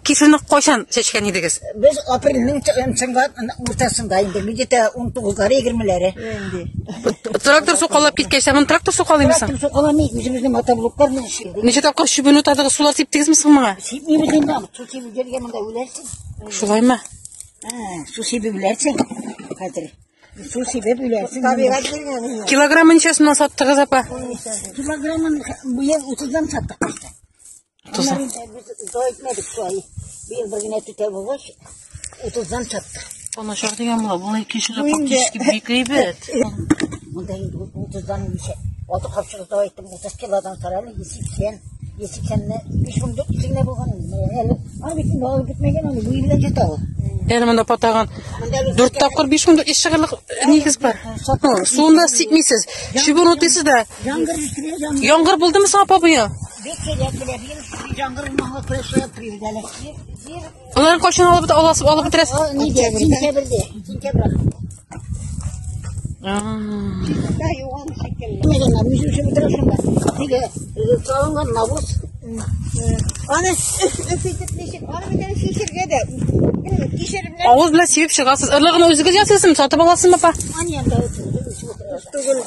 кишерне кайчан чәчкән идегез? Без апрельнең чыңга уртасында инде, где-то 19-лары, 20-ләре. Трактор сукалап киткәч, моны трактор сукалыймы соң? Трактор сукаламый, үзебезнең мотоблоклар белән эшлибез. Ничә тапкыр чүбен утадыгыз, сулар сиптегезме соң моңа? Сипмибез инде, су сибеп йөргән монда үләрсең. Шулаймы? Су сибеп үләрсең хәзер. Су сибеп үләрсең. Табигать биргән. Килограммы ничә сумнан саттыгыз, апа? Килограммын быел 30-дан саттык башта. 30-дан. Аннары без дога итмәдек шулай. Быел бер генә түтәл булгач, 30-дан саттык. Начар дигән була. Бу кишер практически бик әйбәт. Монда инде 30-дан ничә? Алты капчык дога иттем, 30 килодан карале, 180. 180-не 5400 генә булган инде. Әле аны бит инде алып бетмәгән, аны бу елда җитә ул. Әле монда патаган 4 тапкыр 5400 чыгарлык нигез бар. Суын да сипмисез. Чүбен утыйсыз да. Яңгыр үстерә, яңгыр. Яңгыр булдымы соң, апа, быел? Бик сирәк белә, быел яңгыр булмаганга күрә шулай апрельдә әле. Аларын кайчан алып аласыз, алып бетерәсез? Нидә, сентябрьдә, сентябрь ахырында. Да юган шикелле. Мәгән, үзе үсеп бетерә шунда. Теге салынган навоз. Аны өф итеп ничек, аны бит әле шешергә дә. Кишер белән Авыз белән сибеп чыгасыз. Орлыгын үзегез ясыйсызмы, сатып аласызмы, апа? Аны янда үсеп утыра. түгел.